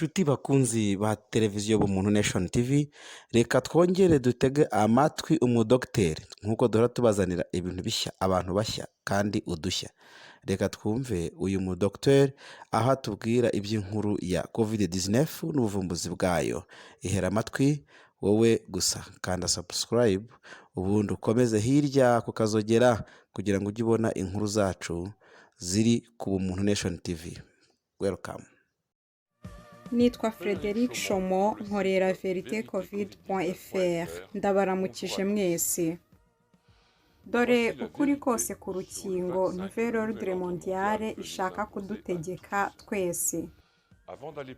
Nshuti bakunzi ba televiziyo Bumuntu Nation TV, reka twongere dutege amatwi umudogiteri nk'uko duhora tubazanira ibintu bishya, abantu bashya kandi udushya. Reka twumve uyu mudogiteri aho atubwira iby'inkuru ya Covid 19 n'ubuvumbuzi bwayo. Ihera amatwi wowe gusa, kanda subscribe, ubundi ukomeze hirya kukazogera kugira ngo ujye ubona inkuru zacu ziri ku Bumuntu Nation TV. Welcome. Nitwa Frederic Shomo, nkorera Verite Covid fr. Ndabaramukije mwese. Dore ukuri kose ku rukingo Nouvel Ordre Mondiale ishaka kudutegeka twese.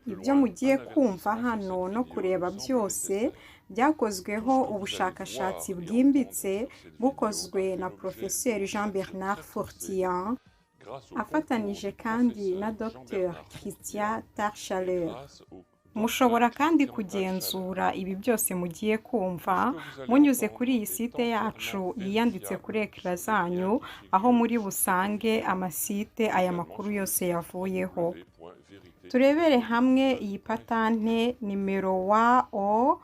Ibyo mugiye kumva hano no kureba byose byakozweho ubushakashatsi bwimbitse, bukozwe na Professeur Jean Bernard Fortian afatanije kandi na Dr Christian Tarchaler. Mushobora kandi kugenzura ibi byose mugiye kumva munyuze kuri iyi site yacu yiyanditse kuri écran zanyu, aho muri busange amasite aya makuru yose yavuyeho. Turebere hamwe iyi patente nimero WO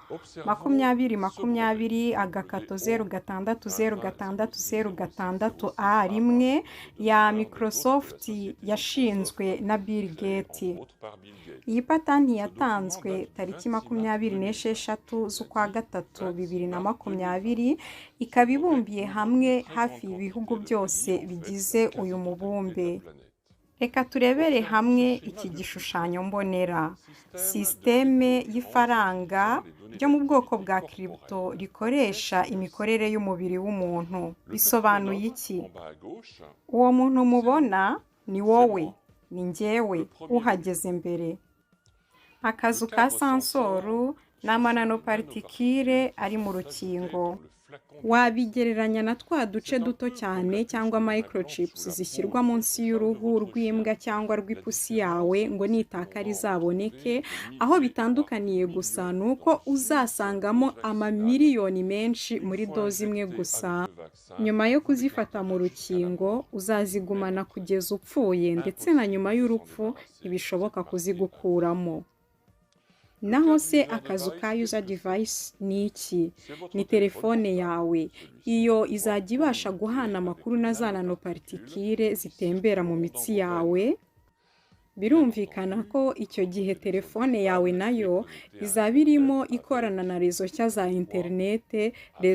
2020-060606A1 ya Microsoft yashinzwe na Bill Gates. Iyi patanti yatanzwe tariki 26 z'ukwa 3 2020, ikaba ibumbiye hamwe hafi ibihugu byose bigize uyu mubumbe. Reka turebere hamwe iki gishushanyo mbonera, sisiteme y'ifaranga ryo mu bwoko bwa crypto rikoresha imikorere y'umubiri w'umuntu. Bisobanuye iki? Uwo muntu mubona ni wowe, ni njyewe uhageze mbere. Akazu ka sensor ni amananoparticule ari mu rukingo. Wabigereranya na twa duce duto cyane cyangwa microchips zishyirwa munsi y'uruhu rw'imbwa cyangwa rw'ipusi yawe ngo nitakara izaboneke. Aho bitandukaniye gusa ni uko uzasangamo amamiliyoni menshi muri doze imwe gusa. Nyuma yo kuzifata mu rukingo, uzazigumana kugeza upfuye, ndetse na nyuma y'urupfu ntibishoboka kuzigukuramo. Naho se akazu ka user device ni iki? Ni telefone yawe. Iyo izajya ibasha guhana amakuru na za nanoparticule zitembera mu mitsi yawe. Birumvikana ko icyo gihe telefone yawe nayo izaba irimo ikorana na réseau nshya za interinete.